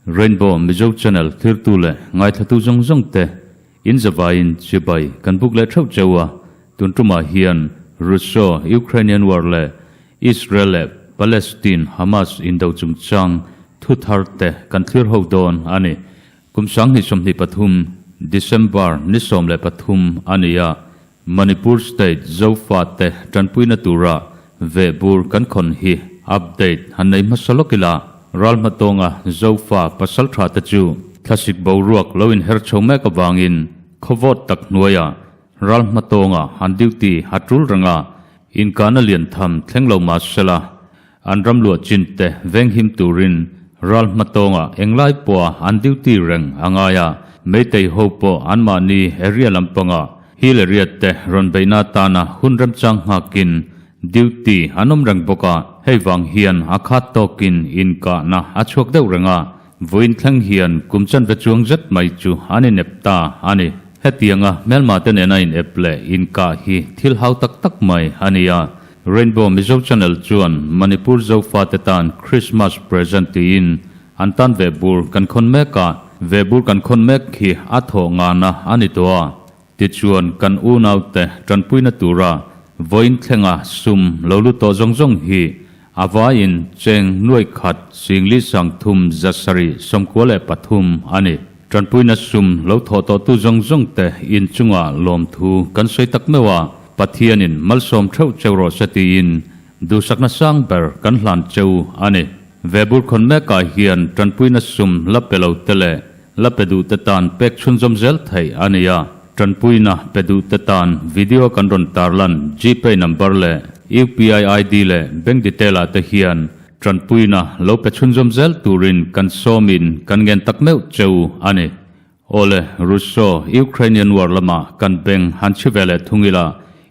Rainbow Mizo Channel thirtu leh ngaithlatu zawng zawng te in zavaiin chibai kan buk leh theuh cheu a, tun tumah hian Russo Ukrainian War leh Israel leh Palestine Hamas indo chungchang thu thar te kan thlir ho dawn a ni. Kum 2023 December ni 13 a ni a, Manipur State Zofate tanpuina tura vehbur kan khawn hi update han nei hmasa lawk ila, ral hmatawnga Zofa pasal tha te chu thlasik boruak lo inher chho mek avangin khawvawt tak hnuaia ral hmatawnga han duty a tul reng a, inkahna lian tham thleng lo mah sela an ram luah chin te venghim turin ral hmatawnga englai pawha an duty reng a ngai a, Meitei ho pawh anmahni area lampanga hill area te rawn beihna atana hun remchang nghakin duty an awm reng bawk a, hei vang hian a khat tawkin inkahna a chhuak deuh reng a, vawiin thleng hian kum chanve chuang zet mai chu an inep ta a ni. Hetianga hmelma te nena inep leh inkah hi thil hau tak tak mai a ni a, Rainbow Mizo Channel chuan Manipur Zofate tan Christmas present tiin An tan ve bur kan khawn mek a, ve bur kan khawn mek khi a thawh ngana a ni tawh a. Tichuan kan unaute tanpuina tura vawiin thlenga sum lo lut tawh zawng zawng hi a vaiin cheng nuai khat singli sangthum zasarih 93 a ni. Tanpuina sum lo thawh tawhtu zawng zawngte inchunga lawmthu kan sawi tak meuh a, Pathianin malsawm theuh cheu rawh se tiin Duhsakna sang ber kan hlan cheu a ni. Vebur khawn mekah hian tanpuina sum la pe lo te leh la pe duh te tan pek chhunzawm zel theih a ni a. Tanpuina pe duh te tan video kan rawn tarlan Gpay number leh UPI ID leh bank detail ah te hian tanpuina lo pe chhunzawm zel turin kan sawmin kan ngen tak meuh cheu a ni. Awle, Russo, Ukrainian war lama kan beng han chhi ve leh thung ila,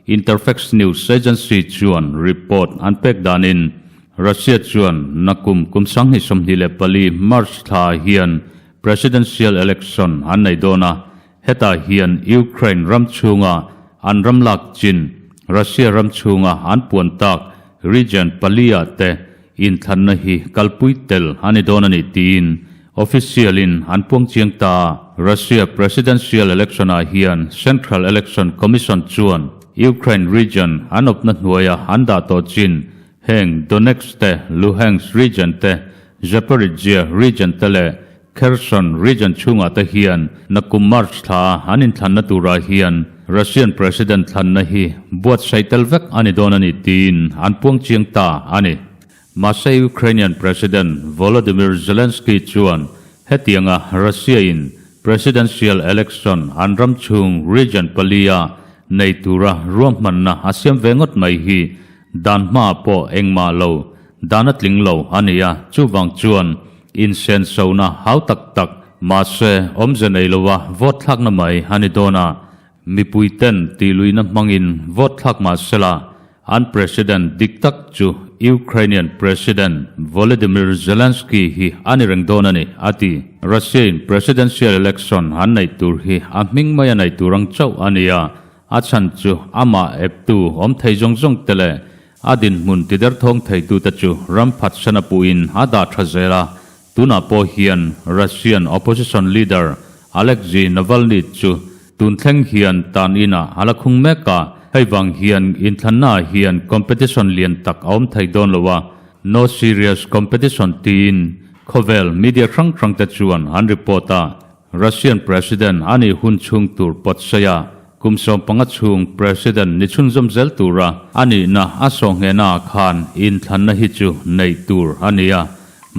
Interfax news agency chuan report an pek danin Russia chuan nakum kum 2024 March thla hian presidential election an nei dawn a, hetah hian Ukraine ram chhunga an ram lak chin Russia ram chhunga an puan tak region pali ah te Inthlanna hi kalpui tel a ni dawn a ni tiin official in an puang chiang ta a. Russia presidential election ah hian Central Election Commission chuan Ukraine region an awpna hnuaia an dah tawh chin heng Donetsk te, Luhansk region te, Zaporizhzhia region te leh Kherson region chhungah te hian nakum March thla a an inthlanna turah hian Russian President thlanna hi buatsaih tel vek a ni dawn a ni tiin an puang chiang ta a ni. Mahse Ukrainian President Volodymyr Zelensky chuan hetianga Russia in Presidential election an ram chhung region palia nei tura ruahmanna a siam ve ngawt mai hi dan hmaah pawh engmah lo dan a tling lo a ni a, chuvang chuan Insensona hau tak tak, mahse awmze nei lova vote thlakna mai a ni dawn a, mipuiten tihluihna hmangin vote thlak mah sela, an President dik tak chu Ukrainian President Volodymyr Zelensky hi a ni reng dawn a ni, a ti. Russia-in presidential election an neih tur hi a hming mai a neih tur ang chauh a ni a, a chhan chu amah eptu awm thei zawng zawng te leh A dinhmun tiderthawng theitute chu ram phatsan a puhin a dah tha zel a, tunah pawh hian Russian opposition leader Alexei Navalny chu tun thleng hian tan inah a la khung mek a, hei vang hian inthlannaah hian competition lian tak a awm thei dawn lo a, no serious competition tiin khawvel media hrang hrangte chuan an report a. Russian President a nih hun chhung tur pawt sawi a, kum 15 chhung President ni chhunzawm zel tura a nihna a sawhnghehna ah khan inthlanna hi chu neih tur a ni a,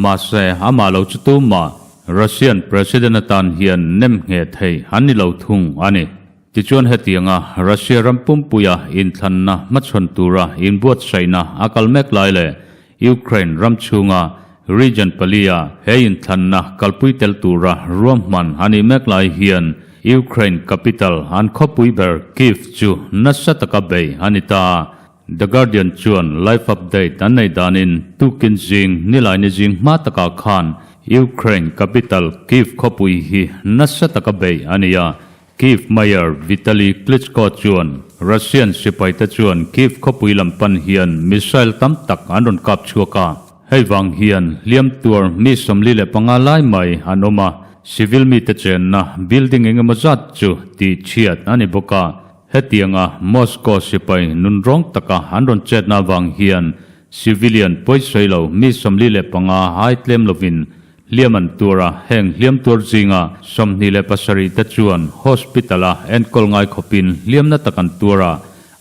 mahse amah lo chu tumah Russian President atan hian nem ngheh theih an ni lo thung a ni. Tichuan hetianga Russia ram pumpuia inthlanna hmachhawn tura inbuatsaihna a kal mek lai leh Ukraine ram chhunga region palia he inthlanna kalpui tel tura ruahman a nih mek lai hian Ukraine capital an khawpui ber Kyiv chu nasa taka bei a ni ta. The Guardian chuan live update an nei danin tukin zing nilaini zing hma takah khan Ukraine capital Kyiv khawpui hi nasa taka bei a ni a, Kyiv Mayor Vitali Klitschko chuan Russian sipaite chuan Kyiv khawpui lam pan hian missile tam tak an rawn kap chhuak a. Hei vang hian hliam tuar mi 45 lai mai an awm a, civil mite chenna building engemaw zat chu tihchhiat a ni bawk a. Hetianga Moscow sipai nunrawng taka an rawn chetna avang hian civilian pawisawi lo mi 45 ai tlem lovin hliam an tuar a, heng hliam tuar zinga 27 te chuan hospital-a enkawl ngai khawpin hliamna tak an tuar a,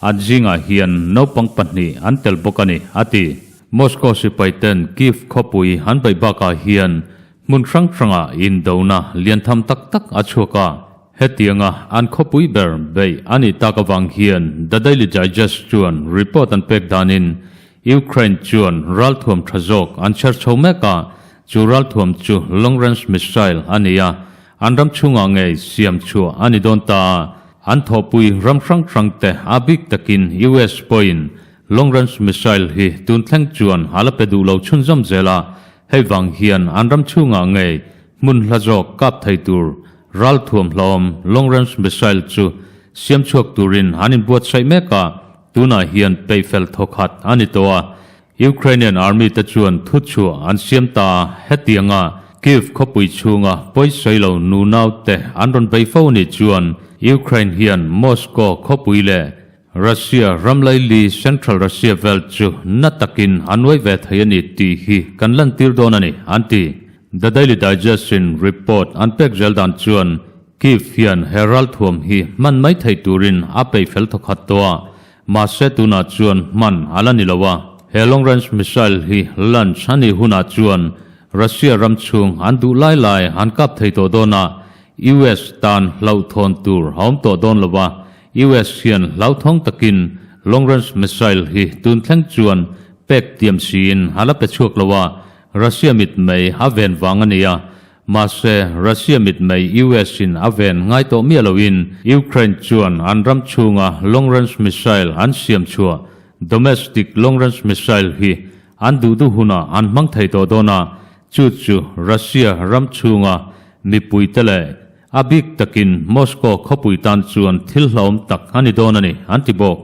an zingah hian naupang pahnih an tel bawk a ni, a ti. Moscow sipai ten Kyiv khawpui an beih bakah hian hmun hrang hrangah indona lian tham tak tak a chhuak a, hetianga an khawpui ber beih a nih tak avang hian The Daily Digest chuan report an pek danin Ukraine chuan ralthuam tha zawk an chher chho mek a, chu ralthuam chu long range missile a ni a, an ram chhungah ngei siam chhuah a ni dawn ta a, an thawhpui ram hrang hrang te a bik takin US pawhin long range missile hi tun thleng chuan a la pe duh lo chhunzawm zel a, hei vang hian an ram chhungah ngei hmun hla zawk kap thei tur ralthuam hlawm long range missile chu siam chhuak turin an inbuatsaih mek a. Tunah hian peihfel thawkhat a ni tawh a, Ukrainian Army te chuan thuchhuah an siam ta a, hetianga Kyiv khawpui chhunga pawisawi lo nunau te an rawn bei fo ni chuan Ukraine hian Moscow khawpui leh Russia ram laili Central Russia vel chu na takin a nuai ve thei a ni tih hi kan lantir dawn a ni, an ti. The Daily Digest in report an pek zel dan chuan Kyiv hian he ralthuam hi hman mai thei turin a peih fel thawkhat tawh a, mahse tunah chuan hman a la ni lo a. He long range missile hi launch a nih hunah chuan Russia ram chhung an duh lai lai an kap thei tawh dawn a, US tan hlauhthawn tur a awm tawh dawn lo a, US hian hlauthawng takin long range missile hi tun thleng chuan pek tiam siin a la pe chhuak lo a, Russia mitmei a ven vang a ni a. Mahse, Russia mitmei US in a ven ngai tawh miah loin Ukraine chuan an ram chhunga long range missile an siam chhuah domestic long range missile hi an duh duh hunah an hmang thei tawh dawn a, chu chu Russia ram chhunga mipuite leh a bik takin Moscow khawpui tan chuan thil hlauhawm tak a ni dawn a ni, an ti bawk.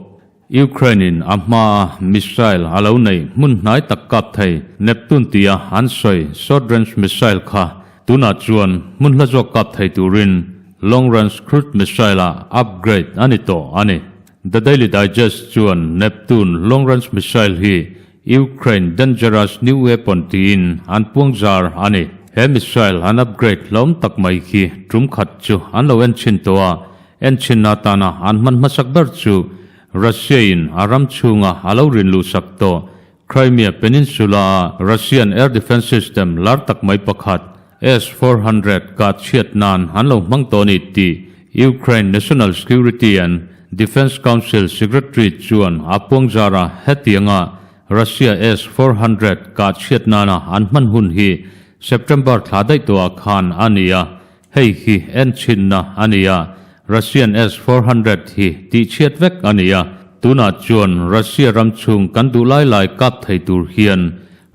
Ukraine in a hmaa missile a lo neih hmun hnai tak kap thei Neptune tia an sawi short range missile kha tunah chuan hmun hla zawk kap thei turin long range cruise missile ah upgrade a ni tawh a ni. The Daily Digest chuan Neptune long range missile hi Ukraine dangerous new weapon tiin an puang zar a ni. He missile an upgrade hlawm tak mai khi tum khat chu an lo enchhin tawh a, Enchhinna atana an hman hmasak ber chu Russia-in a ram chhunga a lo rin luhsak tawh Crimea Peninsula-a Russian air defence system lar tak mai pakhat S-400 kah chhiat nan an lo hmang tawh a ni tih Ukraine National Security and Defence Council Secretary chuan a puangzar a, hetianga Russia S-400 kah chhiat nana an hman hun hi September thla daih tawhah khan a ni a. Hei hi enchhinna a ni a, Russian S-400 hi tihchhiat vek a ni a, tunah chuan Russia ram chhung kan duh lai lai kap thei tur hian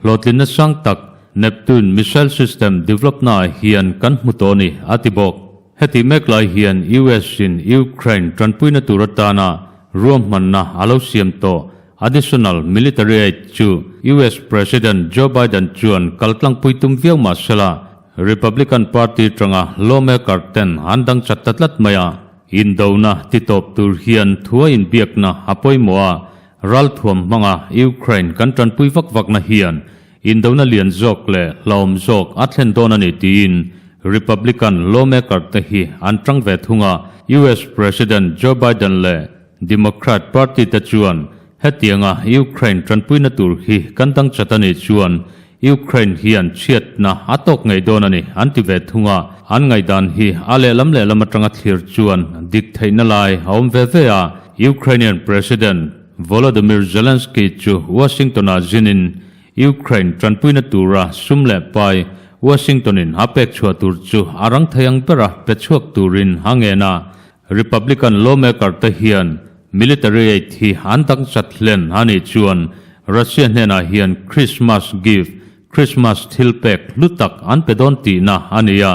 hlawhtlinna sang tak Neptune missile system develop naah hian kan hmu tawh a ni, a ti bawk. Heti mek lai hian US in Ukraine tanpuina tur atana ruahmanna a lo siam tawh additional military aid chu US President Joe Biden chuan kaltlangpui tum viau mah sela, Republican Party tanga lawmaker ten an dang chat ta tlat mai a, indona ti tawp tur hian thua inbiakna a pawimawh a, ralthuam hmanga Ukraine kan tanpui vak vakna hian indona lian zawk leh hlauhawm zawk a thlen dawn a ni tiin Republican lawmaker te hi an tang ve thung a, US President Joe Biden leh Democrat Party te chuan hetianga Ukraine tanpuina tur hi kan dang chat a nih chuan Ukraine hian chhiatna a tawk ngei dawn a ni, an ti ve thung a. An ngaihdan hi a lehlam lehlam atanga thlir chuan dik theihna lai a awm ve ve a. Ukrainian President Volodymyr Zelensky chu Washington-ah zinin Ukraine tanpuina tura sum leh pai Washington-in a pek chhuah tur chu a rang thei ang bera pe chhuak turin a ngen a. Republican lawmaker te hian military aid hi an dang chat hlen a nih chuan Russia hnenah hian Christmas gift, Christmas thil pek hlu tak an pe dawn tihna a ni a,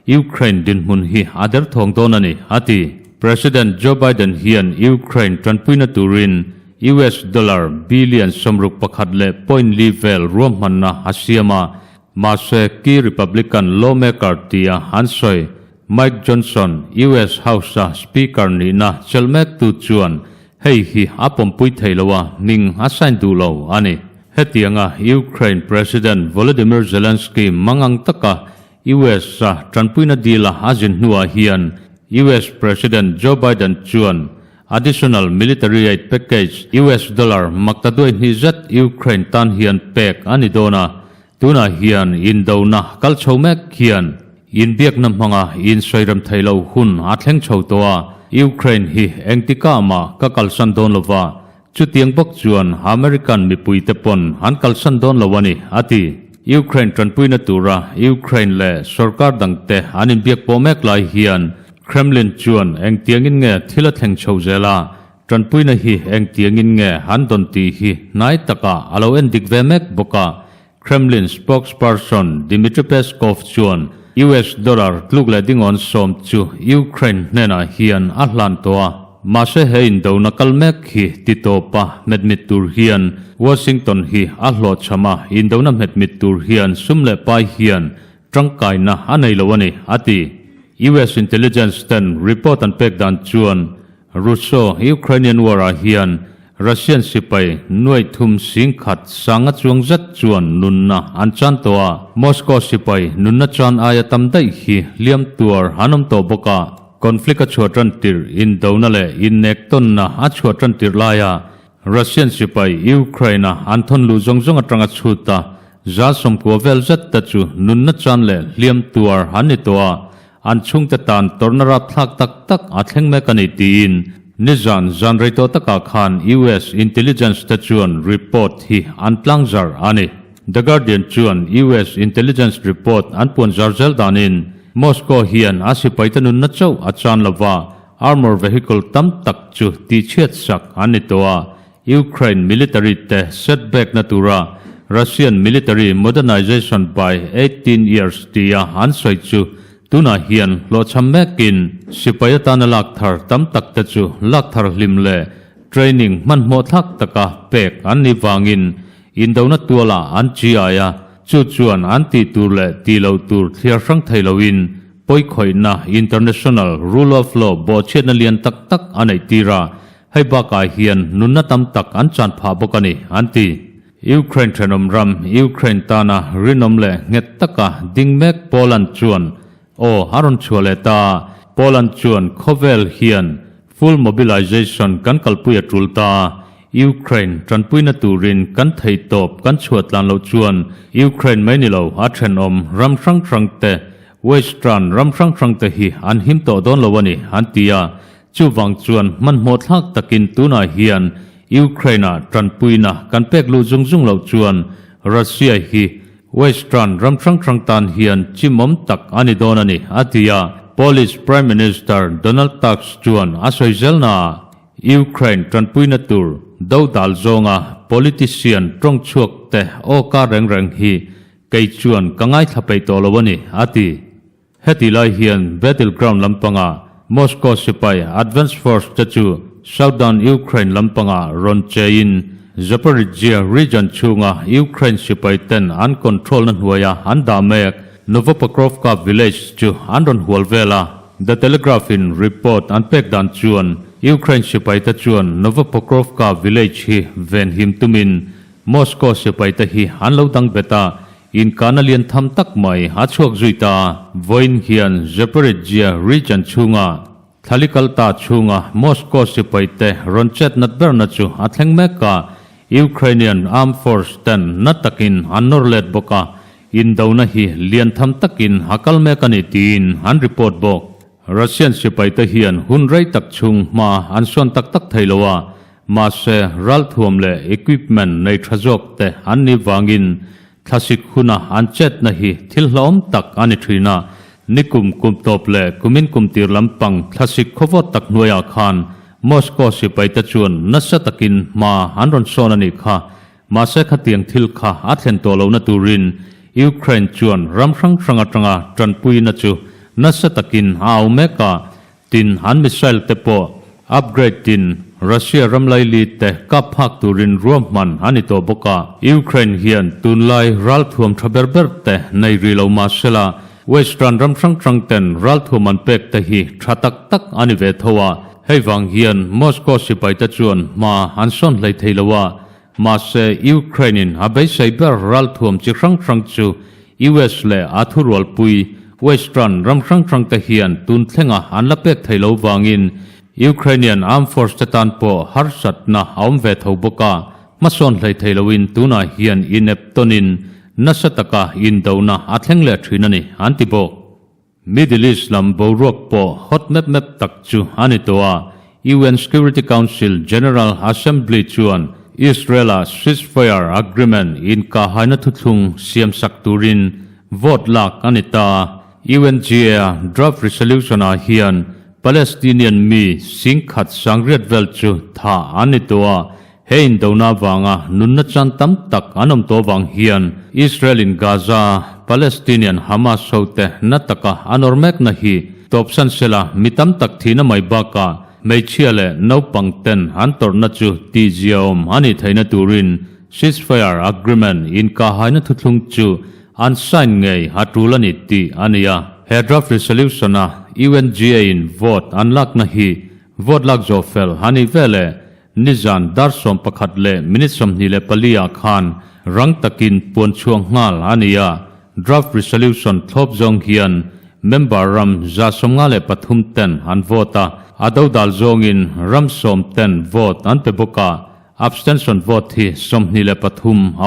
Ukraine dinhmun hi a derthawng dawn a ni, a ti. President Joe Biden hian Ukraine tanpuina turin. US dollar billion 61 leh point li vel ruahmanna a siam a, mahse key Republican lawmaker tia an sawi Mike Johnson, US House-a Speaker nihna chelh mektu chuan hei hi a pawmpui thei lo a, hming a sign duh lo a ni. Hetianga Ukraine President Volodymyr Zelensky mangang taka US-a tanpuina deal-a a zin hnuah hian US President Joe Biden chuan additional military aid package US dollar makta duai hnih zet Ukraine tan hian pek a ni dawn a, Tunah hian indona kal chho mek hian inbiakna hmanga insawi rem theih loh hun a thleng chho tawh a, Ukraine hi engtikah mah ka kalsan dawn lo va, chutiang bawk chuan American mipuite pawn an kalsan dawn lo a ni, a ti. Ukraine tanpuina tura Ukraine leh sorkar dangte an inbiak pawh mek lai hian Kremlin chuan engtiangin nge thil a thleng chho zel a, Tanpuina hi engtiangin nge han dawn tih hi hnai takah a lo en dik ve mek bawk a, Kremlin spokesperson Dmitry Peskov chuan US dollar tluk leh dingawn sawm chu Ukraine hnenah hian a hlan tawh a, mahse he indona kal mek hi ti tawpa hmetmit tur hian Washington hi a hlawhchham a, indona hmetmit tur hian sum leh pai hian tangkaina a nei lo a ni, a ti. US intelligence ten report an pek dan chuan Russo-Ukrainian War-ah hian Russian sipai nuaih thum sing khat sanga chuang zet chuan nunna an chan tawh a, Moscow sipai nunna chan aia tam daih hi hliam tuar an awm tawh bawk a, conflict a chhuah tan tirh indona leh innek tawnna a chhuah tan tirh laia Russian sipai Ukraine-a an thawn luh zawng zawng atanga chhut a, 190 vel zet te chu nunna chan leh hliam tuar an ni tawh a, An chhungte tan tawrhna rapthlak tak tak a thleng mek a ni tiin nizan zan rei tawh takah khan US intelligence te chuan report hi an tlangzar a ni. The Guardian chuan US intelligence report an puan zar zel danin Moscow hian a sipaite nunna chauh a chan lova armor vehicle tam tak chu tihchhiat sak an ni tawh a, Ukraine military te setback na tura Russian military modernization by 18 years tia an sawi chu tunah hian hlawhchham mekin sipai atana lak thar tam tak te chu lak thar hlim leh training hmanhmawh thlak taka pek an nih vangin indona tualah an chi ai a, chu chuan an tih tur leh tih loh tur thliar hrang thei loin pawikhawihna international rule of law bawhchhiatna lian tak tak a neih tir a. Hei bakah hian nunna tam tak an chan phah bawk a ni, an ti. Ukraine thenawm ram Ukraine tana rinawm leh nghet taka ding mek Poland chuan aw a rawn chhuah leh ta. Poland chuan khawvel hian full mobilization kan kalpui a tul ta. Ukraine tanpuina turin kan theihtawp kan chhuah tlan loh chuan Ukraine mai ni lo a thenawm ram hrang hrang te Western ram hrang hrang te hi an him tawh dawn lo a ni, an ti a. Chuvang chuan hmanhmawh thlak takin tunah hian Ukraine-ah tanpuina kan pek luh zung zung loh chuan Russia hi Western ram hrang hrang tan hian chimawm tak a ni dawn a ni, a ti a. Polish Prime Minister Donald Tusk chuan a sawi zelnaah Ukraine tanpuina tur dodal zawnga politician tawngchhuak te awka reng reng hi kei chuan ka ngaithla peih tawh lo a ni, a ti. Heti lai hian battleground lampanga Moscow sipai advance force te chu southern Ukraine lampanga rawn cheiin Zaporizhzhia region chhunga Ukraine sipai ten an control na hnuaia an dah mek Novopokrovka village chu an rawn hual vel a. The Telegraph in report an pek dan chuan Ukraine sipai te chuan Novopokrovka village hi venhim tumin Moscow sipai te hi an lo dang bet a, Inkana lian tham tak mai a chhuak zui ta. Vawiin hian Zaporizhzhia region chhunga Thlalikalta chhunga Moscow sipaite rawn chet nat berna chu a thleng mek a, Ukrainian Armed Force ten na takin an nawr let bawk a, indona hi lian tham takin a kal mek a ni tiin an report bawk. Russian sipaite hian hun rei tak chhung hma an sawn tak tak thei lo a, Mahse, ralthuam leh equipment nei tha zawk te an nih vangin thlasik huna an chetna hi thil hlauhawm tak a ni thin a. Nikum kum tawp leh kumin kum tir lampang thlasik khawvawt tak hnuaiah khan Moscow sipaite chuan nasa takin hma an rawn sawn a nih kha. Mahse khatiang thil kha a thlen tawh lohna turin Ukraine chuan ram hrang hrang atanga tanpuina chu nasa takin a au mek a. Tin, an missile te pawh upgrade tin Russia ram laili te kap phak turin ruahman a ni tawh bawk a. Ukraine hian tunlai ralthuam tha ber ber te nei rih lo mah sela, Western ram hrang hrang ten ralthuam an pek te hi tha tak tak a ni ve tho a. Hei vang hian Moscow sipai te chuan hma an sawn hlei thei lo a, mahse Ukraine in a beisei ber ralthuam chi hrang hrang chu US leh a thurualpui Western ram hrang hrang te hian tun thlenga an la pek thei lo vangin Ukrainian Armed Force te tan pawh harsatna a awm ve tho bawk a, hmasawn hlei thei loin tunah hian inep tawnin nasa taka indona a thleng leh thin a ni, an ti bawk. Middle East lam boruak pawh hot mep mep tak chu a ni tawh a, UN Security Council General Assembly chuan Israel-a ceasefire agreement inkahaina thuthlung siamsak turin vote lak a ni ta. UNGA draft resolution-ah hian Palestinian mi singkhat sangriat vel chu thah an ni tawh a, he indona avanga nunna chan tam tak an awm tawh avang hian Israel-in Gaza Palestinian Hamas hote na taka an awr mekna hi tawpsan sela mi tam tak thihna mai bakah hmeichhia leh naupang ten an tawrhna chu tihziaawm a nih theihna turin ceasefire agreement inkahaina thuthlung chu An sign ngei a tul a ni tih a ni a. He draft resolution-a UNGA-in vote an lakna hi vote lak zawh fel a nih ve leh nizan dar 11 leh minute 24 ah khan rang takin puan chhuak nghal a ni a. Draft resolution thlawp zawng hian member ram 153 ten an vote a, a dodal zawngin ram 10 ten vote an pe bawk a. Abstention vote hi 23 a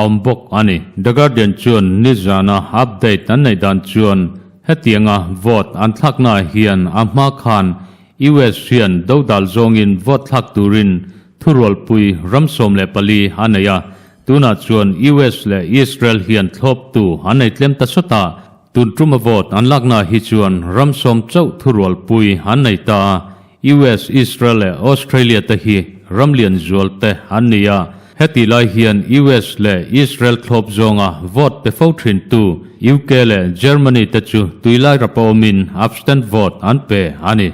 awm bawk a ni. The Guardian chuan nizana update an neih dan chuan hetianga vote an thlaknaah hian a hma khan US hian dodal zawngin vote thlak turin thurualpui ram 14 a nei a, tunah chuan US leh Israel hian thlawptu an nei tlem ta sawt a, tun tuma vote an laknaah hi chuan ram 10 chauh thurualpui an nei ta a. US, Israel leh Australia te hi ram lian zual te an ni a, hetih lai hian US leh Israel thlawp zawnga vote pe fo thin tu UK leh Germany te chu tuilai rapa awmin abstent vote an pe a ni.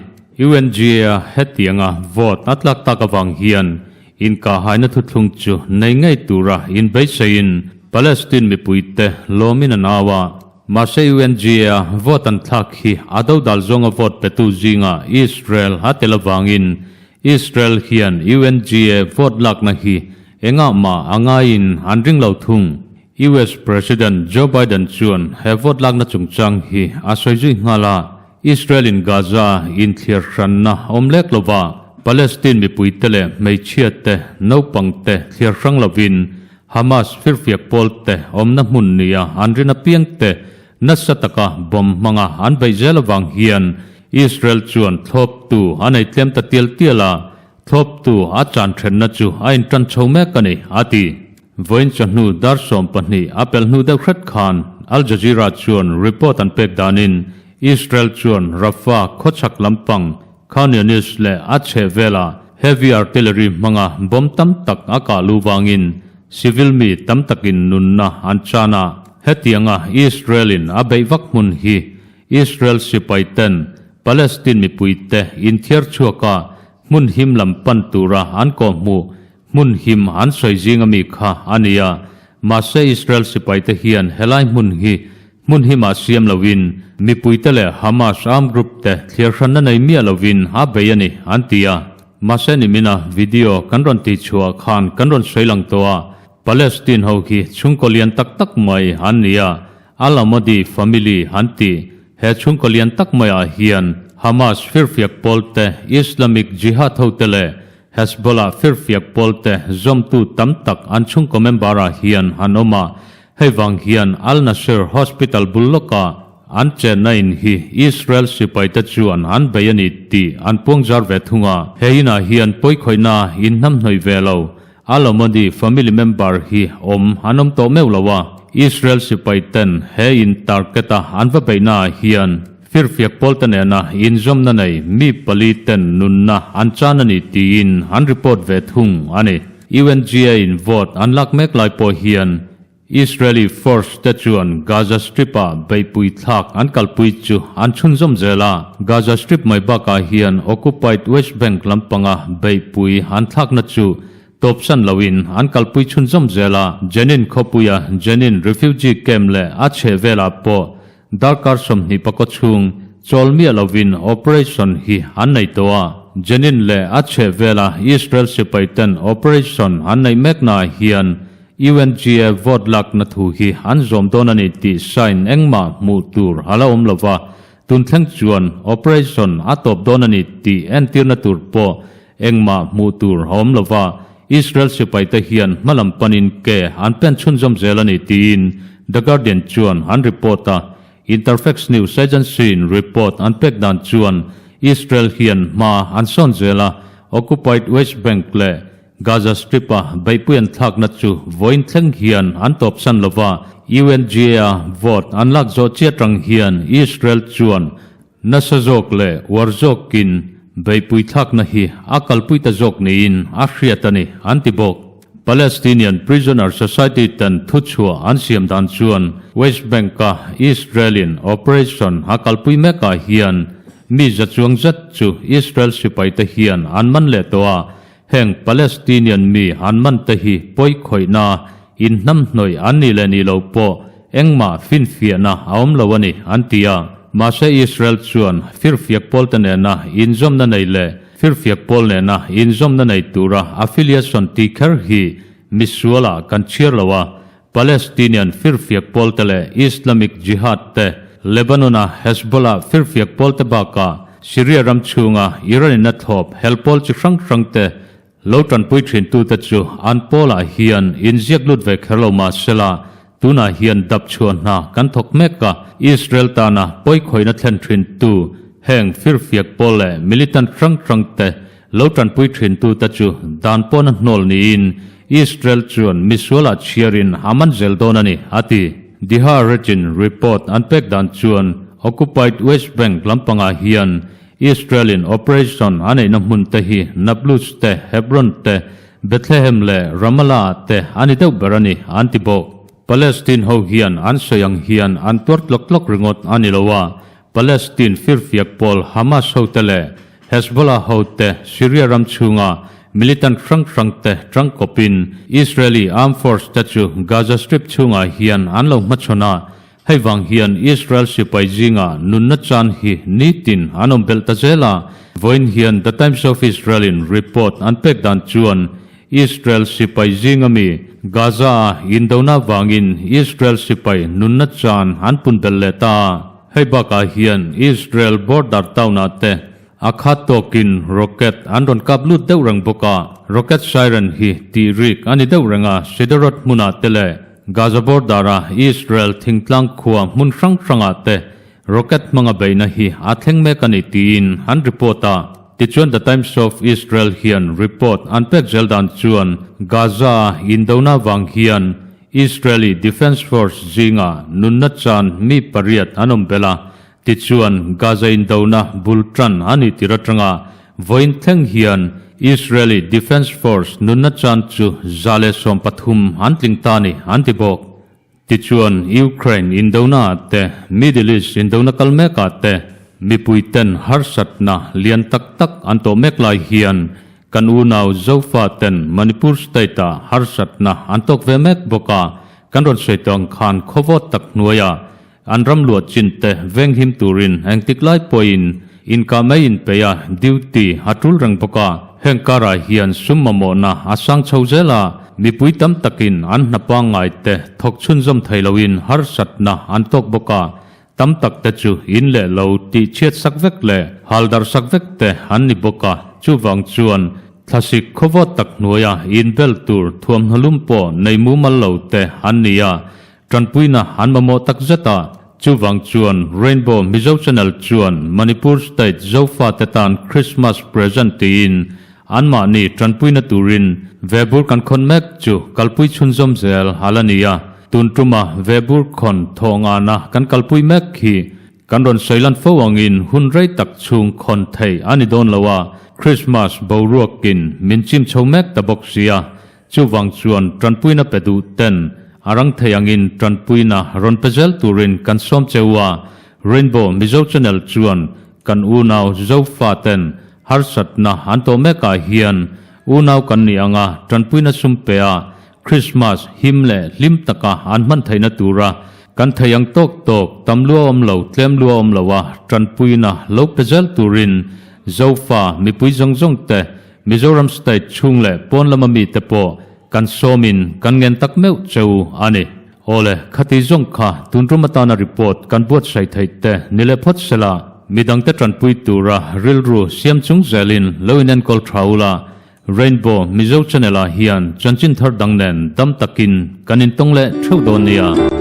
UNGA hetianga vote a tlak tak avang hian inkahhaina thuthlung chu nei ngei tura inbeiseiin Palestine mipuite lawmin an au a. Mahse UNGA vote an thlak hi a dodal zawnga vote petu zinga Israel a tel avangin Israel hian UNGA vote lakna hi engah mah a ngaiin an ring lo thung. US President Joe Biden chuan he vote lakna chungchang hi a sawi zui nghal a, Israel in Gaza inthliar hranna awm lek lova Palestine mipuite leh hmeichhiate naupangte thliar hrang lovin Hamas firfiak pawl te awmna hmun nia an rin apiang te nasa taka bomb hmanga an beih zel avang hian Israel chuan thlawptu a nei tlem ta tial tial a, thlawptu a chan thenna chu a intan chho mek a ni, a ti. Vawiin chawhnu dar 12 a pelh hnu deuh hret khan Al Jazeera chuan report an pek danin Israel chuan Rafah khawchhak lampang Khan Younis leh a chhehvela heavy artillery hmanga bomb tam tak a kah lu vangin civil mi tam takin nunna an chan a. Hetianga Israel-in a beih vak hmun hi Israel sipai ten Palestine mipuite inthiar chhuaka hmun him lam pan tura an kawhhmuh hmun him an sawi zing ami kha a ni a. Mahse Israel sipaite hian helai hmun hi Hmun hi mah siam lovin mipuite leh Hamas armed group te thliar hranna nei miah lovin a bei a ni, an ti a. Mahse nimina video kan rawn tih chhuah khan kan rawn sawi lang tawh a, Palestine ho hi chhungkaw lian tak tak mai an ni a, Al-Amadi family an ti. He chhungkaw lian tak maiah hian Hamas firfiak pawl te, Islamic Jihad ho te leh Hezbollah firfiak pawl te zawmtu tam tak an chhungkaw member ah hian an awm a, Hei vang hian Al Nasser Hospital bul lawkah an chenna in hi Israel sipaite chuan an bei a ni tih an puangzar ve thung a. He inah hian pawikhawihna inhnamhnawih ve lo Al Omodi family member hi awm an awm tawh meuh lo a. Israel sipaiten he in target a an va beihnaah hian firfiak pawlte nena inzawmna nei mi pali ten nunna an chan a ni tiin an report ve thung a ni. UNGA in vote an lak mek lai pawh hian Israeli force te chuan Gaza Strip-ah beihpui thlak an kalpui chu an chhunzawm zel a. Gaza Strip mai bakah hian occupied West Bank lampanga beihpui an thlakna chu tawpsan loin an kalpui chhunzawm zel a. Jenin khawpuia Jenin refugee camp leh a chhehvelah pawh Darkar 24 chhung chawl miah lovin operation hi an nei tawh a. Jenin leh a chhehvela Israel sipaiten operation an neih meknaah hian UNGA vote lakna thu hi an zawm dawn a ni tih sign engmah hmuh tur a la awm lova, tun thleng chuan operation a tawp dawn a ni tih entirna tur pawh engmah hmuh tur a awm lova, Israel sipaite hian hmalam panin ke an pen chhunzawm zel a ni tiin The Guardian chuan an report a. Interfax news agency-in report an pek dan chuan Israel hian hma an sawn zel a, occupied West Bank leh Gaza Strip-a beihpui an thlakna chu vawiin thleng hian an tawpsan lova, UNGA-a vote an lak zawh chiah tang hian Israel chuan Nasa zawk leh uar zawkin beihpui thlakna hi a kalpui ta zawk niin a hriat a ni, an ti bawk. Palestinian Prisoner Society ten thuchhuah an siam dan chuan West Bank-a Israel-in operation a kalpui mekah hian mi za chuang zet chu Israel sipaite hian an man leh tawh a, heng Palestinian mi an man te hi pawi khawihna Inhnamhnawih an nih leh nih loh pawh engmah finfiahna a awm lo a ni, an ti a. Mahse Israel chuan firfiak pawlte nena inzawmna nei leh firfiak pawl nena inzawmna nei tura affiliation tih kher hi misualah kan chhiar lo a, Palestinian firfiak pawlte leh Islamic Jihad te, Lebanon-a Hezbollah firfiak pawlte bakah Syria ram chhunga Iran-in a thlawp hel pawl chi hrang hrangte Lo tanpui thintute chu an pawlah hian inziak lut ve kher lo mah sela, tunah hian dap chhuah hna kan thawk mek a, Israel tana pawikhawihna thlen thintu heng firfiak pawl leh militant hrang hrangte lo tanpui thintute chu dan pawna hnawl niin Israel chuan misualah chhiarin a man zel dawn a ni, a ti. The Haaretz-in report an pek dan chuan occupied West Bank lampangah hian Israel-in operation a neihna hmun te hi Nablus te, Hebron te, Bethlehem leh Ramallah te a ni deuh ber a ni, an ti bawk. Palestine ho hian an sawi ang hian an tuar tlawk tlawk ringawt a ni lo a, Palestine firfiak pawl Hamas ho te leh Hezbollah ho te Syria ram chhunga militant hrang hrang te tangkawpin Israeli armed force te chu Gaza Strip chhungah hian an lo hmachhawn a, Hei vang hian Israel sipai zinga nunna chan hi nitin an awm belh ta zel a, vawiin hian The Times of Israel-in report an pek dan chuan Israel sipai zinga mi Gaza-a indona vangin Israel sipai nunna chan an pun belh leh ta a. Hei bakah hian Israel border town-ah te a khat tawkin rocket an rawn kap lut deuh reng bawk a, rocket siren hi tih rik a ni deuh reng a, Sderot hmunah te leh Gaza border-a Israel thingtlang khua hmun hrang hrangah te rocket hmanga beihna hi a thleng mek a ni tiin an report a. Tichuan The Times of Israel hian report an pek zel dan chuan Gaza-a indona vang hian Israeli Defence Force zinga nunna chan mi pariat an awm belh a, Tichuan, Gaza indona bul tan a nih tir atanga vawiin thleng hian Israeli Defence Force nunna chan chu 113 an tling ta ni an ti bawk. Tichuan, Ukraine indona ah te, Middle East indona kal mek ah te mipui ten harsatna lian tak tak an tawh mek lai hian kan unau Zofa ten Manipur state ah harsatna an tawk ve mek bawk a, kan rawn sawi tawh ang khan khawvawt tak hnuaiah An ram luah chin te venghim turin engtik lai pawhin inkah mai inpeih a, duty a tul reng bawk a. Heng karah hian sum mamawhna a sang chho zel a, mipui tam takin an hna pangngai te thawk chhunzawm thei loin harsatna an tawk bawk a, tam tak te chu in leh lo tih chhiat sak vek leh hal darh sak vek te an ni bawk a, chuvang chuan thlasik khawvawt tak hnuaia inbel tur thuamhnaw lum pawh nei mumal lo te an ni a, Tanpuina an mamawh tak zet a, chuvang chuan Rainbow Mizo Channel chuan Manipur State Zofate tan Christmas present tiin anmahni tanpuina turin vehbur kan khawn mek chu kalpui chhunzawm zel a la ni a. Tun tuma vehbur khawn thawh ngana kan kalpui mek hi kan rawn sawi lan fo angin hun rei tak chhung khawn thei a ni dawn lo a, Christmas boruakin min chim chho mek ta bawk sia. Chuvang chuan tanpuina pe duh ten A rang thei angin tanpuina rawn pe zel turin kan sawm cheu a, Rainbow Mizo Channel chuan kan unau Zofa ten harsatna an tawh mekah hian unau kan nih anga tanpuina sum pe a Krismas him leh hlim taka an hman theihna tura kan thei ang tawk tawk tam lua awm lo tlem lua awm lo a tanpuina lo pe zel turin Zofa mipui zawng zawng te Mizoram State chhung leh pawn lama mite pawh Kan sawmin kan ngen tak meuh cheu a ni. Awle, khati zawng kha tun tum atana report kan buatsaih theih te ni leh phawt sela, midangte tanpui tura rilru siam chung zelin lo inenkawl tha ula, Rainbow Mizo Channel ah hian chanchin thar dang nen dam takin kan intawng leh theuh dawn nia.